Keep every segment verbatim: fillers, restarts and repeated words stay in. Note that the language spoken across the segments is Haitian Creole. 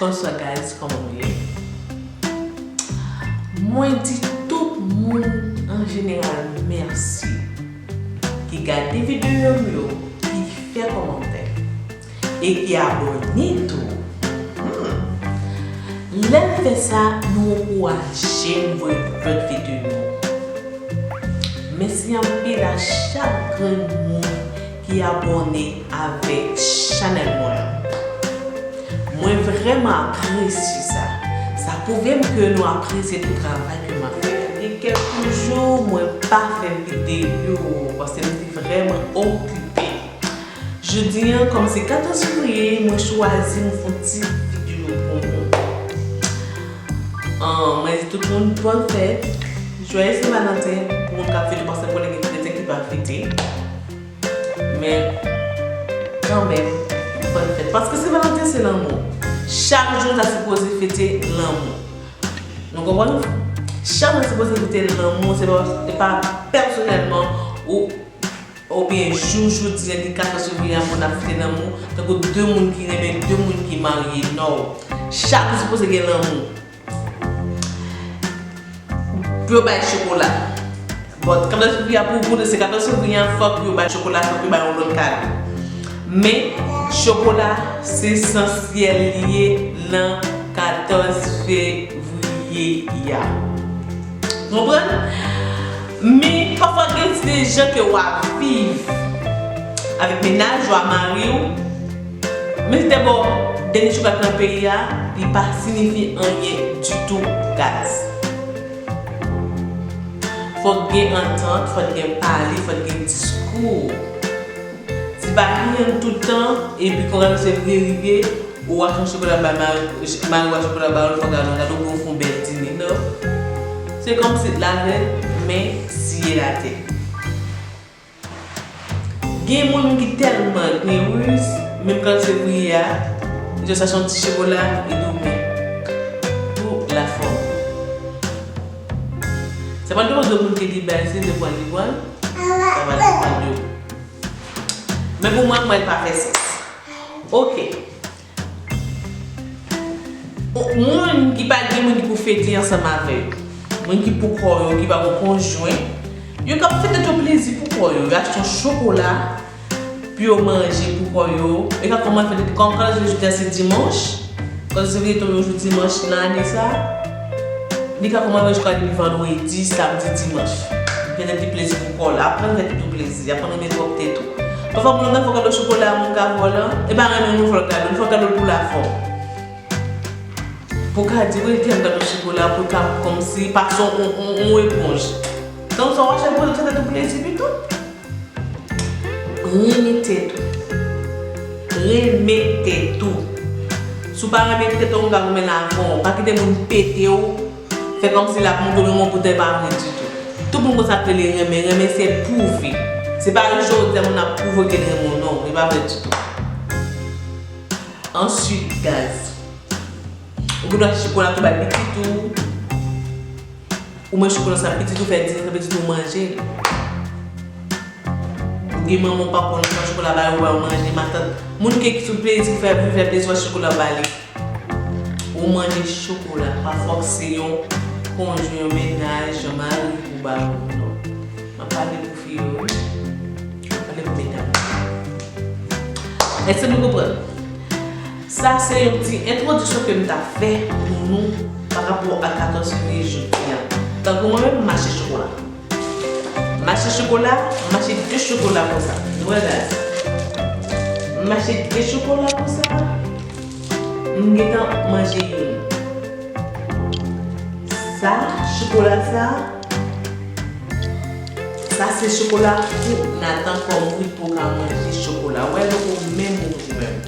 Bonswa guys, kòman nou ye? Mwen di tout moun an jeneral mèsi ki gade videyo m yo, ki fè kòmantè e ki abòne tou. Hmm. Lè n fè sa, nou ankouraje m voye lòt videyo. Mèsi anpil a chak grenn moun ki abòne avèk chanèl mwen an. Mwen vrèman apresye sa. Sa pwouve m ke nou apresye tout travay ke m ap fè. Gen kèk jou, mwen pa fè videyo paske m te vrèman okipe. Jodi an, kòm se katòz fevriye, mwen chwazi m fè yon ti videyo pou nou. An, mwen di tout moun bòn fèt. Jwèyè Sen Valanten pou moun k ap fete, paske konnen gen kretyen ki pa fete. Men, kanmenm, bòn fèt. Paske Sen Valanten se lanmou. Chak jou ta sipoze fete lanmou. Nou konprann? Chak jou ta sipoze fete lanmou. Se pa, se pa pèsonèlman ou oubyen jou jodi a ki katòz fevriye a pou n ap fete lanmou, tankou de moun ki renmen, de moun ki marye, no. Chak jou sipoze gen lanmou. Pou yo bay chokola. Bon, katòz fevriye a pou, pou se katòz fevriye a, fòk yo bay chokola, fòk yo bay yon lòt kado. Men, chokola, se esansyèl li ye nan katòz fevriye a. Konprann? Men pafwa gen de jan ke w ap viv avèk mennaj ou a mari w, men si te ba w dènye chokola nan peyi a, li pa siyifi anyen ditou, guys. Fòk gen antant, fòk gen pale, fòk gen diskou. Se pa anyen tout tan, epi konsa se vle rive, ou achte yon chokola bay mari, mari w a chokola ba ou, fòk gade, gade ou fè yon bèl dine, non? Se kòmsi l avè l, men siye l atè. Gen moun ki tèlman gen riz, menm katòz fevriye a, yo sa yon ti chokola, li dòmi pou lafòm. Se pa tout moun ki li bay, se de pran li pran, sa va depann de ou. Men pou mwen, mwen pa fè sans. Oke. Moun ki pa gen moun ki pou fete ansanm avèk, moun ki pou kò yo, ki pa gen konjwen, yo ka fè tèt yo plezi pou kò yo. Yo achte yon chokola pou yo manje pou kò yo. Yo ka kòmanse fete, kòm, kòm jodi a se dimanch, kòm se vle tonbe yon jou dimanch nan ane sa, li ka kòmanse fè chokola depi vandredi, samdi, dimanch. Fè tèt li plezi pou kò l. Aprann fè tèt ou plezi, aprann renmen twòp tèt ou. Pafwa moun nan fè w kado chokola, moun ka vòlè, e pa renmen moun fè l kado, li fè l kado pou lafòm. Pou ka di, wi, li te fè m kado chokola, pou l ka kòmsi pase yon, yon, yon eponj. Donk, sa w achte pou tèt ou plezi pito. Renmen tèt ou. Renmen tèt ou. Si w pa renmen tèt ou, moun ka goumen avè w. Pa kite moun pete w, fè kòmsi l ap montre w yon poutèy pa vre ditou. Tout moun konn sa k rele renmen. Renmen se pwouve. Se pa jodi a moun ap pwouve ke l renmen w, non. Li pa vre ditou. Answit, guys, ou gen dwa achte chokola tou bay pitit ou. Ou manje chokola sa, pitit ou fè diz an, pitit ou manje l. Ou gen manman w, papa w, nan chokola ba yo, ba yo manje, matant. Moun ki sou plezi, ki fè, ki fè plezi, w achte chokola ba li. Ou manje chokola, pa fòk se yon konjwen, yon mennaj, yon mari pou ba yo, non. M ap pale pou fi yo, wi. M ap pale pou medam. Èske nou konprann? Sa se yon ti entwodiksyon ke m t ap fè pou nou pa rapò a katòz fevriye jodi a. Tankou mwen menm, m achte chokola. M achte chokola, m achte de chokola konsa. Nou wè la. M achte de chokola konsa. M gentan manje youn. Sa, chokola sa, sa se chokola pou Nathan kòm wi pou ka manje chokola. Wè, nou menm ou menm.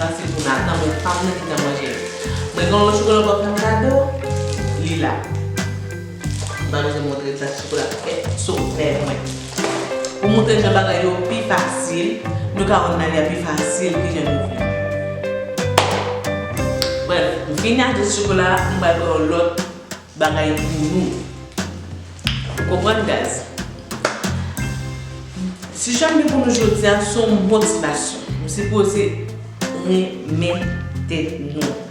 Sa se pou Nathan, men pa m nan ki ta manje. Mwen gen yon lòt chokola ankò fè m kado, li la. M pa bezwen montre sa chokola fèt sou lèv mwen. Pou montre jan bagay yo pi fasil, nou ka wè nan la vi a pi fasil ki jan nou viv. Brèf, m fini achte chokola, m pral pran yon lòt bagay pou nou. Ou konprann, guys? Sijè m gen pou nou jodi a se yon motivasyon. Nou sipoze renmen tèt nou.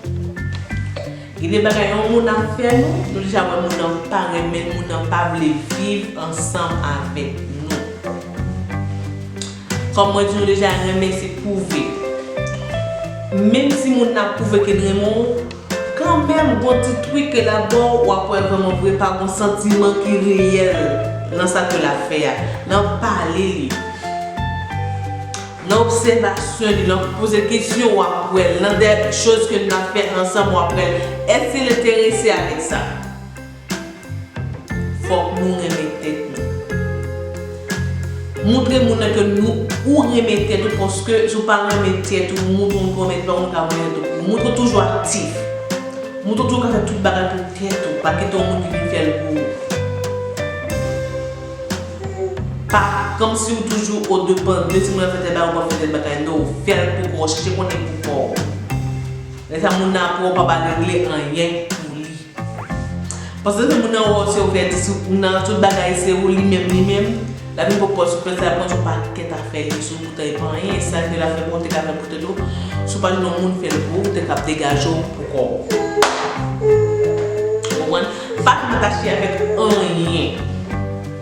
Gen de bagay yon moun ap fè nou, nou deja wè moun nan pa renmen n, moun nan pa vle viv ansanm avèk nou. Kòm mwen di nou deja, renmen se pwouve. Menm si moun nan ap pwouve ke l renmen w, kanmenm, gon ti twik ke l ap ba w, w ap wè vrèman vre pa gon santiman ki reyèl nan sa ke l ap fè a, nan pale li, nan obsèvasyon li, nan poze kesyon, w ap wè l, nan de choz ke n ap fè ansanm, w ap wè l. Èske l enterese avèk sa? Fòk nou renmen tèt nou. Montre moun nan ke nou, ou renmen tèt ou, paske si w pa renmen tèt ou, montre moun konnen pa moun ka renmen tèt ou. Montre w toujou aktif. Montre w toujou ka fè tout bagay pou tèt ou. Pa kite yon moun ki vin fè l pou ou. Pa kòmsi w toujou o depan de si moun nan fè tèl bagay, ou pa fè tèl bagay. Non, fè l pou kò w, chèche konnen pou kò w. Lè sa moun nan ap wè w pa ba l regle anyen pou li. Paske se moun nan wè w se ouvèti sou moun nan, tout bagay se ou, li menm, li menm. L ap vin pran pòz sou pèsonaj la, pran yon pakèt afè li sou, poutan e pa anyen. Sa ke l ap fè pou ou, te ka fè pou tèt ou. Si w pa jwenn yon moun fè l pou ou, ou te ka ap degaje w pou kò w. Ou konprann? Pa fin atache avèk anyen.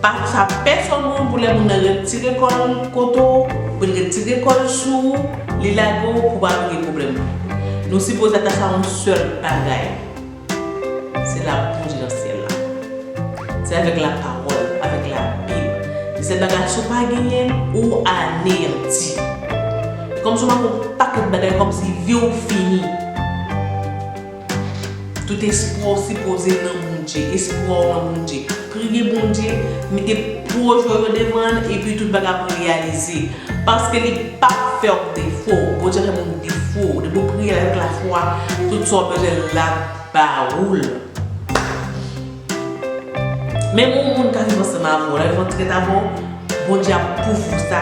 Pa sa pèsonn moun pou lè moun nan retire kò l kote w, oubyen retire kò l sou ou, li lage w pou pa vin gen pwoblèm. Nou sipoze atache a yon sèl bagay. Se la Bondye nan syèl la. Se avèk lapawòl, avèk Labib. Se sèl bagay, si w pa genyen l, ou aneyanti. Kòmsi w pa fè yon pakèt bagay, kòmsi vi w fini. Tout espwa w sipoze nan Bondye, espwa w nan Bondye. Priye Bondye, mete pwojè w yo devan l, epi tout bagay ap reyalize. Paske li p ap fè w defo. Bondye fè moun defo. Depi w priye l avèk lafwa, tout sa w bezwen l ap ba ou l. Menm yon moun ka viv ansanm avè w, l ap viv an trèt avè w, Bondye ap pwouve w sa.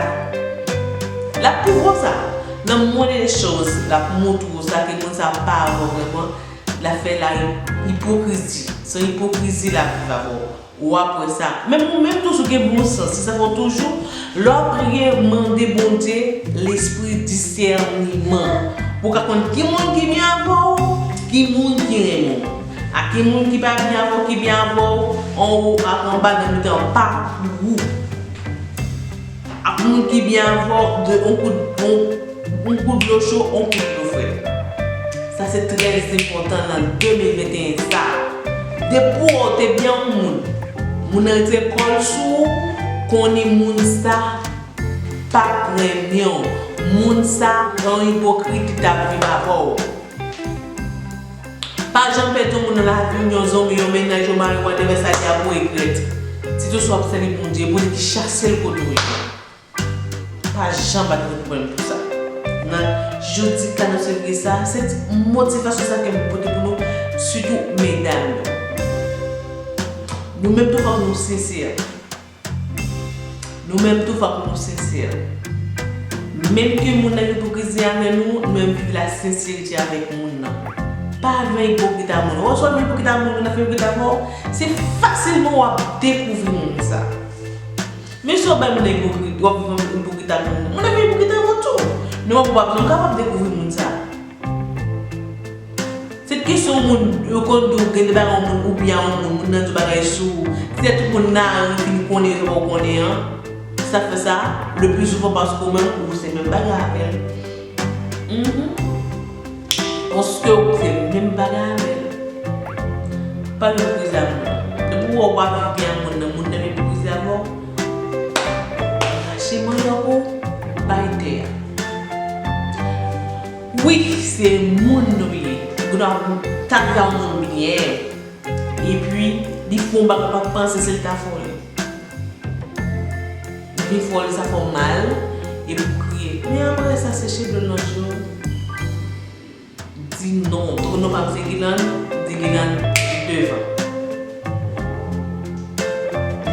L ap pwouve w sa. Nan mwen de choz, l ap montre w sa ke moun sa pa avè w vrèman, l ap fè la ipokrizi. Se yon ipokrizi l ap viv avè w. W ap wè sa. Menm ou menm tou, si w gen bon sans, se sa fè w toujou, lè w ap priye, mande Bondye lespri disèniman. Pou w ka konn ki moun ki byen avè w, ki moun ki renmen w. Ak ki moun ki pa byen avè w, ki byen avè w, anwo ak anba, nan mitan, pa pou ou. Ak moun ki byen avè w, de yon kout, yon, yon kout dlo cho, yon kout dlo frèt. Sa se trè enpòtan nan de mil venteyen sa. Depi w wè w te byen yon moun, moun nan retire kò l sou ou, konnen moun sa p ap renmen w. Moun sa yon ipokrit ki t ap viv avè w. Pa janm pèdi yon moun nan lavi w, yon zanmi, yon mennaj, yon mari, whatever sa li ap regrèt. Sitou si w ap sèvi Bondye, Bondye ki chase l kote w ye. Pa janm pa t gen pwoblèm pou sa. Nan jodi katòz fevriye sa, se ti motivasyon sa ke m pote pou nou, sitou medam yo. Nou menm tou fòk nou sensè. Nou menm tou fòk nou sensè. Menm ke moun nan gen ipokrizi avè nou, nou menm viv la senserite avèk moun nan. Pa vin ipokrit a moun. Ou swa vin ipokrit a moun, moun nan vin ipokrit avè w, se fasilman w ap dekouvri moun sa. Men si w ap bay moun nan ipokrit, w ap viv an ipokrit ak moun nan, moun nan vin ipokrit avè w tou. Men w ap, w ap janm kapab dekouvri moun sa. Se kesyon moun, yo konn di w gen de bagay yon moun oubyen yon moun, moun nan di w bagay sou ou. Se tout moun nan ri vin konnen yo pa w konnen an. Sa fè sa, le pli souvan paske ou menm ou se menm bagay avè l. Mhm. Paske ou se menm bagay avè l. Pa meprize moun nan. Depi w wè w pa viv byen ak moun nan, moun nan meprize avè w. Rache manyòk ou, bay tè a. Wi, se moun nou ye. Ou gen dwa kontak yon moun byen. Epi, li fè w yon bagay ou pa t panse se li ta fè w li. Li fè w li, sa fè w mal, epi w kriye. Men apre sa, seche dlo nan je w. Di non. Twò non pa m se Guilande, di Guilande devan.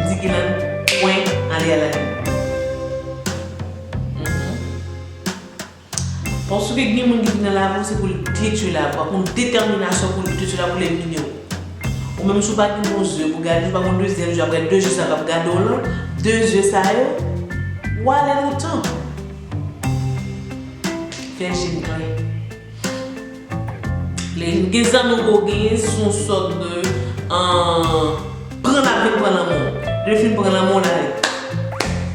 Di Guilande pwen ale a la limit. Mhm. Paske gen moun ki vin nan lavi w, se pou l detwi lavi w, ak yon detèminasyon pou l detwi lavi w, pou l elimine w. Ou menm si w pa gen bon zye pou gade, si w pa gen yon dezyèm zye, apre de zye sa k ap gade w lan, de zye sa yo, w ale lontan. Fè je n klè. Gen zanmi w genyen se yon sòt de, an, pran l ap vin pran lanmou. Lè l fin pran lanmou l ale.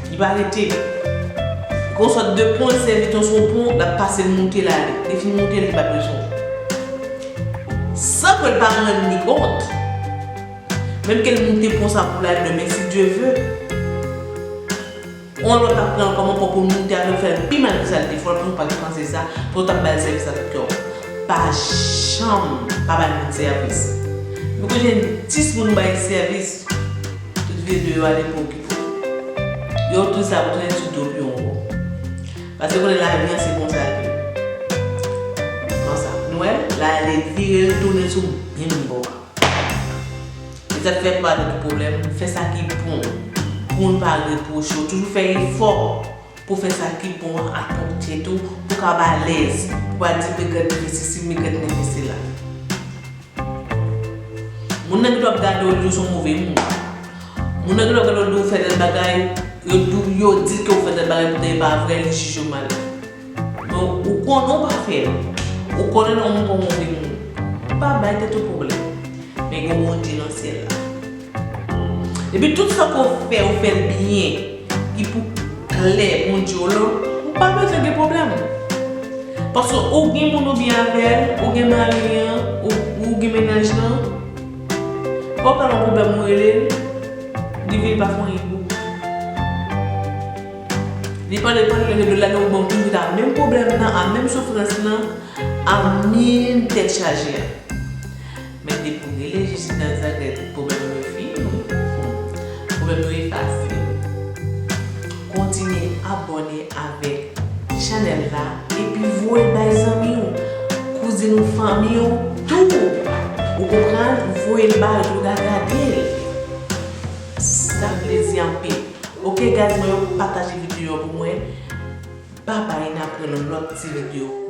Li pa rete. Gen yon sòt de pon, l sèvi tan sou yon pon, l ap pase l moute l ale. Li fin moute l, li pa bezwen w. San ke l pa rann li kont. Menm ke l moute pon sa pou l ale demen, si Dye ve. On lòt ap pran l kòm on pon pou l moute avè l, fè l pi mal ke sa l te fè w, pou l pa k panse sa, pou l t ap ba l sèvis ak kè w. Pa janm pa bay moun sèvis. Nou konn jwenn dis moun ou bay sèvis, tout videyo yo ale pou okipe w. Yo tou sa pou tounen sou do pye w ankò. Paske konnen lavi an se konsa l ye. Konsa. Nou wè, l ale vire l tounen sou menm bò a. E sa k fè pa tèt ou pwoblèm, fè sa ki bon. Pou moun pa repwoche w, toujou fè efò pou fè sa ki bon ak pwòp tèt ou, pou w kab alèz, pou w pa di m regrèt m fè sesi, m regrèt m fè sela. Moun nan gentan ap gade w, li di w se yon move moun. Moun nan gentan ap gade w, li di w fè tèl bagay, yo di w, yo di ke w fè tèl bagay, poutan e pa vre, li jije w mal. Men ou konnen w pa fè l. Ou konnen nan ou pa yon move moun. Pa bay tèt ou pwoblèm. Men gen yon Bondye nan syèl la. Epi tout sa ke w fè, ou fè l byen. Ki pou klè Bondye w la, ou pa bezwen gen pwoblèm. Paske ou gen moun ou byen avè l, ou gen mari an, ou, ou gen mennaj lan. Fò w ka nan pwoblèm ou rele l, li vini pa fè anyen pou ou. Li pale, pale, rele l la, ou bon, toujou ta menm pwoblèm nan, a menm soufrans lan, a menm tèt chaje a. Men depi w rele Jezi Nazarèt, pwoblèm yo fini. Pwoblèm yo efase. Kontinye abòne avèk chanèl la, epi voye l bay zanmi w, kouzin ou, fanmi w, tou. Ou konprann? Voye l ba yo, pou yo ka gade l. Sa plezi anpil. Oke, guys, mwen yo pataje videyo an pou mwen. Babay, n ap wè nan lòt ti videyo.